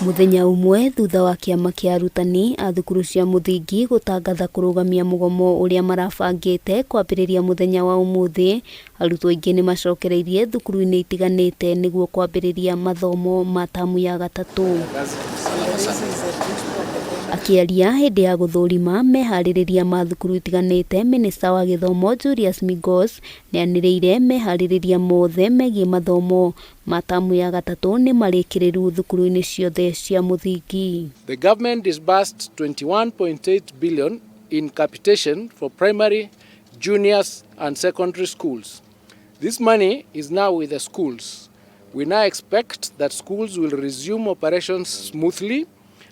Mũthenya ũmwe thutha wa kĩama kĩa arutani a thukuru cia mũthingi gũtangatha kũrũgamia mũgomo ũrĩa marabangĩte kwambĩrĩria mũthenya wa ũmũthĩ, arutwo aingĩ nĩ macokereirie thukuru-inĩ itiganĩte nĩguo kwambĩrĩria mathomo ma tamu ya gatatũ. Akĩaria hĩndĩ ya gũthũrima meharĩrĩria ma thukuru itiganĩte, Minista wa Gĩthomo Julius Migos nĩanĩrĩire meharĩrĩria mothe megiĩ mathomo ma tamu ya gatatũ nĩ marĩkĩrĩru thukuru-inĩ ciothe cia mũthingi. The government disbursed 21.8 billion in capitation for primary, juniors and secondary schools. This money is now with the schools. We now expect that schools will resume operations smoothly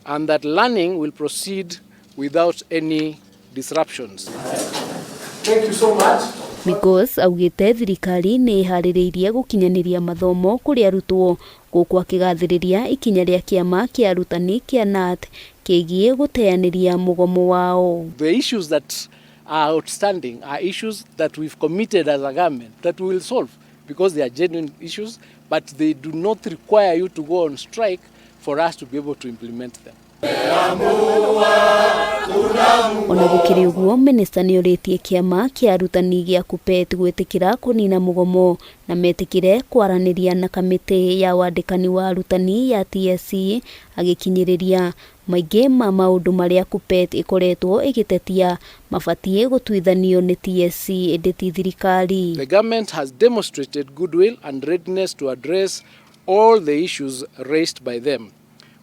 and that learning will proceed without any disruptions. Thank you so much. Migos augĩte thirikari nĩ ĩharĩrĩirie gũkinyanĩria mathomo kũrĩ arutwo gũkũ akĩgathĩrĩria ikinya rĩa kĩama kĩa arutani kĩa KNUT kĩgiĩ gũteanĩria mũgomo wao. The issues that are outstanding are issues that we've committed as a government that we will solve because they are genuine issues, but they do not require you to go on strike for us to be able to implement them. Ona gũkĩrĩ ũguo, minista nĩ orĩtie kĩama kĩa arutani gĩa KUPPET gwĩtĩkĩra kũnina mũgomo na metĩkĩre kwaranĩria na kamĩtĩ ya wandĩkani wa arutani ya TSC, agĩkinyĩrĩria maingĩ ma maũndũ marĩa KUPPET ĩkoretwo ĩgĩtetia mabatiĩ gũtuithanio nĩ TSC ĩndĩ ti thirikari. The government has demonstrated goodwill and readiness to address all the issues raised by them.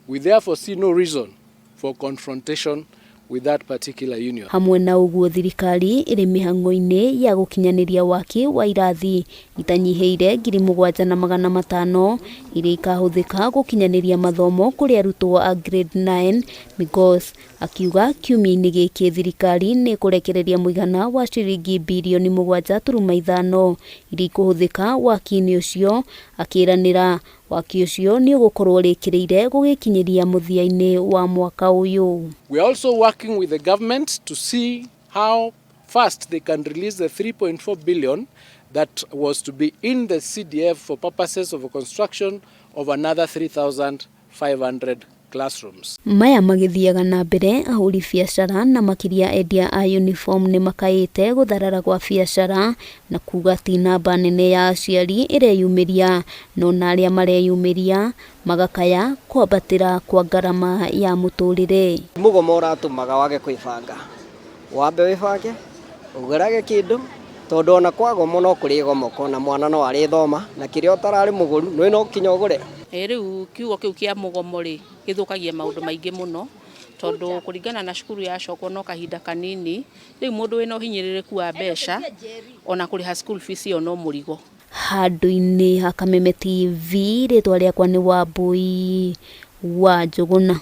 We therefore see no reason for confrontation with that particular union. Hamwe na ũguo, thirikari ĩrĩ mĩhang'o-inĩ ya gũkinyanĩria waki wa irathi itanyihĩire 7500 iria ikahũthĩka gũkinyanĩria mathomo kũrĩ arutwo a grade 9. Migos akiuga kiumia-inĩ gĩkĩ thirikari nĩ ĩkũrekereria mũigana wa ciringi birioni 7.5 iria ikũhũthĩka waki-inĩ ũcio, akĩranĩra waki ũcio nĩ ũgũkorwo ũrĩkĩrĩire gũgĩkinyĩria mũthia-inĩ wa mwaka ũyũ. We are also working with the government to see how fast they can release the 3.4 billion that was to be in the CDF for purposes of construction of another 3,500 classrooms. Maya magĩthiaga na mbere, ahũri biacara na makĩria endia a uniform nĩ makaĩte gũtharara gwa biacara na kuga ti namba nene ya aciari ĩreyumĩria, no na arĩa mareyumĩria magakaya kwambatĩra kwa ngarama ya mũtũrĩre. Mũgomo ũratũmaga wage kwĩbanga, wambe wĩbange ũgũrage kĩndũ, tondũ ona kwagomwo no kũrĩ gomoko na mwana no arĩthoma na kĩrĩa ũtararĩ mũgũru nĩ no kinya ũgũre. Ĩ rĩu kiugo kĩu kĩa mũgomo rĩ, gĩthũkagia maũndũ maingĩ mũno, tondũ kũringana na cukuru yacokwo no kahinda kanini, rĩu mũndũ wĩna ũhinyĩrĩrĩku wa mbeca, ona kũrĩha school fees ĩyo no mũrigo. Handũ-inĩ ha Kameme TV, rĩtwa rĩakwa nĩ Wambui wa Njũgũna.